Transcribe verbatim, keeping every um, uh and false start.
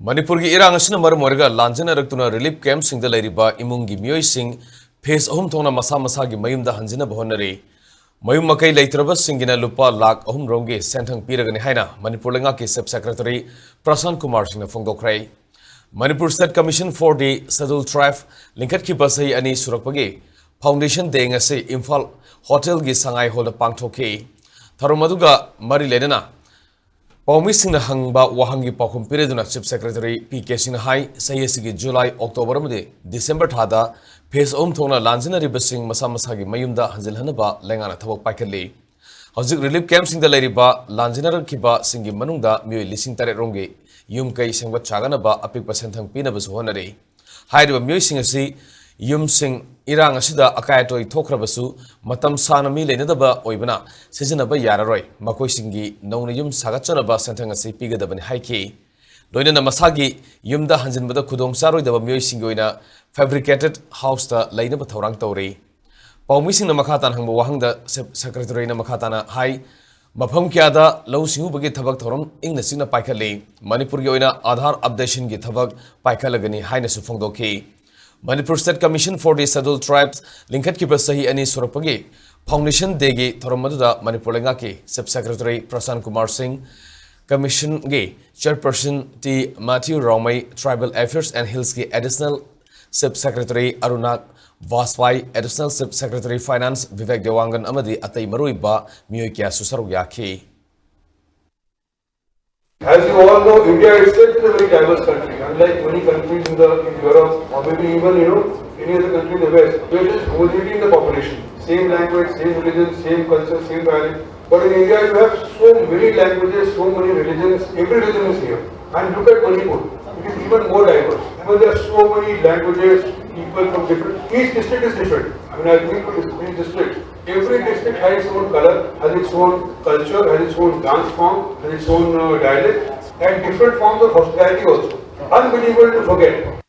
ꯃꯅꯤꯄꯨꯔꯒꯤ ꯏꯔꯥꯡ ꯑꯁꯤꯅ ꯃꯔꯝ ꯑꯣꯏꯔꯒ ꯂꯥꯟꯖꯦꯟꯅꯔꯛꯇꯨꯅ ꯔꯤꯂꯤꯐ ꯀꯦꯝꯞꯁꯤꯡꯗ ꯂꯩꯔꯤꯕ ꯏꯃꯨꯡꯒꯤ ꯃꯤꯑꯣꯏꯁꯤꯡ ꯐꯦꯖ ꯑꯍꯨꯝ ꯊꯣꯛꯅ ꯃꯁꯥ ꯃꯁꯥꯒꯤ ꯃꯌꯨꯝꯗ ꯍꯟꯖꯤꯟꯅꯕ ꯍꯣꯠꯅꯔꯤ꯫ ꯃꯌꯨꯝ ꯃꯀꯩ ꯂꯩꯇ꯭ꯔꯕꯁꯤꯡꯒꯤꯅ ꯂꯨꯄꯥ ꯂꯥꯈ ꯑꯍꯨꯝ ꯔꯣꯝꯒꯤ ꯁꯦꯟꯊꯪ ꯄꯤꯔꯒꯅꯤ ꯍꯥꯏꯅ ꯃꯅꯤꯄꯨꯔ ꯂꯩꯉꯥꯛꯀꯤ ꯆꯤꯐ ꯁꯦꯀ꯭ꯔꯦꯇꯔꯤ ꯄ꯭ꯔꯁꯥꯟ ꯀꯨꯃꯥꯔ ꯁꯤꯡꯅ ꯐꯣꯡꯗꯣꯛꯈ꯭ꯔꯦ꯫ ꯃꯅꯤꯄꯨꯔ ꯁ꯭ꯇꯦꯠ ꯀꯃꯤꯁꯟ ꯐꯣꯔ ꯗꯤ ꯁꯦꯗ꯭ꯌꯨꯜ ꯇ꯭ꯔꯥꯏꯕ ꯂꯤꯡꯈꯠꯈꯤꯕ ꯆꯍꯤ ꯑꯅꯤ ꯁꯨꯔꯛꯄꯒꯤ ꯐꯥꯎꯟꯗꯦꯁꯟ ꯗꯦ ꯉꯁꯤ ꯏꯝꯐꯥꯜ ꯍꯣꯇꯦꯜꯒꯤ ꯁꯉꯥꯏ ꯍꯣꯜꯗ ꯄꯥꯡꯊꯣꯛꯈꯤ꯫ ꯊꯧꯔꯝ ꯑꯗꯨꯒ ꯃꯔꯤ ꯂꯩꯅꯅ ꯄꯥꯎꯃꯤꯁꯤꯡꯅ ꯍꯪꯕ ꯋꯥꯍꯪꯒꯤ ꯄꯥꯎꯈꯨꯝ ꯄꯤꯔꯗꯨꯅ ꯆꯤꯐ ꯁꯦꯀ꯭ꯔꯦꯇꯔꯤ ꯄꯤ ꯀꯦ ꯁꯤꯡꯅ ꯍꯥꯏ, ꯆꯍꯤ ꯑꯁꯤꯒꯤ ꯖꯨꯂꯥꯏ, ꯑꯣꯛꯇꯣꯕꯔ ꯑꯃꯗꯤ ꯗꯤꯁꯦꯝꯕꯔ ꯊꯥꯗ ꯐꯦꯖ ꯑꯍꯨꯝ ꯊꯣꯛꯅ ꯂꯥꯟꯖꯤꯟꯅꯔꯤꯕꯁꯤꯡ ꯃꯁꯥ ꯃꯁꯥꯒꯤ ꯃꯌꯨꯝꯗ ꯍꯟꯖꯤꯜꯍꯟꯅꯕ ꯂꯩꯉꯥꯛꯅ ꯊꯕꯛ ꯄꯥꯏꯈꯠꯂꯤ꯫ ꯍꯧꯖꯤꯛ ꯔꯤꯂꯤꯐ ꯀꯦꯝꯞꯁꯤꯡꯗ ꯂꯩꯔꯤꯕ ꯂꯥꯟꯖꯤꯟꯅꯔꯛꯈꯤꯕꯁꯤꯡꯒꯤ ꯃꯅꯨꯡꯗ ꯃꯤꯑꯣꯏ ꯂꯤꯁꯤꯡ ꯇꯔꯦꯠ ꯔꯣꯝꯒꯤ ꯌꯨꯝ ꯀꯩ ꯁꯦꯝꯒꯠ ꯁꯥꯒꯠꯅꯕ ꯑꯄꯤꯛꯄ ꯁꯦꯟꯊꯪ ꯄꯤꯅꯕꯁꯨ ꯍꯣꯠꯅꯔꯤ꯫ ꯍꯥꯏꯔꯤꯕ ꯃꯤꯑꯣꯏꯁꯤꯡ ꯑꯁꯤ ꯌꯨꯝꯁꯤꯡ ꯏꯔꯥꯡ ꯑꯁꯤꯗ ꯑꯀꯥꯏ ꯑꯇꯣꯏ ꯊꯣꯛꯈ꯭ꯔꯕꯁꯨ ꯃꯇꯝ ꯁꯥꯡꯅ ꯃꯤ ꯂꯩꯅꯗꯕ ꯑꯣꯏꯕꯅ ꯁꯤꯖꯤꯟꯅꯕ ꯌꯥꯔꯔꯣꯏ꯫ ꯃꯈꯣꯏꯁꯤꯡꯒꯤ ꯅꯧꯅ ꯌꯨꯝ ꯁꯥꯒꯠꯆꯅꯕ ꯁꯦꯟꯊꯪ ꯑꯁꯤ ꯄꯤꯒꯗꯕꯅꯤ ꯍꯥꯏꯈꯤ꯫ ꯂꯣꯏꯅꯅ ꯃꯁꯥꯒꯤ ꯌꯨꯝꯗ ꯍꯟꯖꯤꯟꯕꯗ ꯈꯨꯗꯣꯡ ꯆꯥꯔꯣꯏꯗꯕ ꯃꯤꯑꯣꯏꯁꯤꯡꯒꯤ ꯑꯣꯏꯅ ꯐꯦꯕ꯭ꯔꯤꯀꯦꯇꯦꯗ ꯍꯥꯎꯁꯇ ꯂꯩꯅꯕ ꯊꯧꯔꯥꯡ ꯇꯧꯔꯤ꯫ ꯄꯥꯎꯃꯤꯁꯤꯡꯅ ꯃꯈꯥ ꯇꯥꯅ ꯍꯪꯕ ꯋꯥꯍꯪꯗ ꯁꯦ-, ꯁꯦꯀ꯭ꯔꯦꯇꯔꯤꯅ ꯃꯈꯥ ꯇꯥꯅ ꯍꯥꯏ, ꯃꯐꯝ ꯀꯌꯥꯗ ꯂꯧꯎ ꯁꯤꯡꯎꯕꯒꯤ ꯊꯕꯛ ꯊꯧꯔꯝ ꯏꯪꯅ ꯆꯤꯛꯅ ꯄꯥꯏꯈꯠꯂꯤ꯫ ꯃꯅꯤꯄꯨꯔꯒꯤ ꯑꯣꯏꯅ ꯑꯥꯙꯥꯔ ꯑꯞꯗꯦꯁꯟꯒꯤ ꯊꯕꯛ ꯄꯥꯏꯈꯠꯂꯒꯅꯤ ꯍꯥꯏꯅꯁꯨ ꯐꯣꯡꯗꯣꯛꯈꯤ꯫ ꯃꯅꯤꯄꯨꯔ ꯁ꯭ꯇꯦꯠ ꯀꯃꯤꯁꯟ ꯐꯣꯔ ꯗꯤ ꯁꯦꯗ꯭ꯌꯨꯜ ꯇ꯭ꯔꯥꯏꯕꯁ ꯂꯤꯡꯈꯠꯈꯤꯕ ꯆꯍꯤ ꯑꯅꯤ ꯁꯨꯔꯛꯄꯒꯤ ꯐꯥꯎꯟꯗꯦꯁꯟ ꯗꯦꯒꯤ ꯊꯧꯔꯝ ꯑꯗꯨꯗ ꯃꯅꯤꯄꯨꯔ ꯂꯩꯉꯥꯛꯀꯤ ꯆꯤꯐ ꯁꯦꯀ꯭ꯔꯦꯇꯔꯤ ꯄ꯭ꯔꯁꯥꯟ ꯀꯨꯃꯥꯔ ꯁꯤꯡ, ꯀꯃꯤꯁꯟꯒꯤ chairperson T Mathew Rongmei, tribal affairs and ꯍꯤꯜꯁꯀꯤ ꯑꯦꯗꯤꯁꯅꯦꯜ ꯆꯤꯐ ꯁꯦꯀ꯭ꯔꯦꯇꯔꯤ ꯑꯔꯨꯅꯥꯛ Bajpai, additional chief secretary finance Vivek Dewangan ꯑꯃꯗꯤ ꯑꯇꯩ ꯃꯔꯨꯑꯣꯏꯕ ꯃꯤꯑꯣꯏ ꯀꯌꯥꯁꯨ ꯁꯔꯨꯛ ꯌꯥꯈꯤ꯫ As you all know, India itself is a very diverse country, unlike many countries in, the, in Europe or maybe even, you know, any other country in the West. There is homogeneity in the population, same language, same religion, same culture, same dialect. But in India, you have so many languages, so many religions, every religion is here. And look at Manipur, it is even more diverse. Even there are so many languages, people from different, each district is different. I mean, I've been to each district. Every district has its own color, has its own culture, has its own dance form, has its own uh, dialect, and different forms of hospitality also. Unbelievable to forget.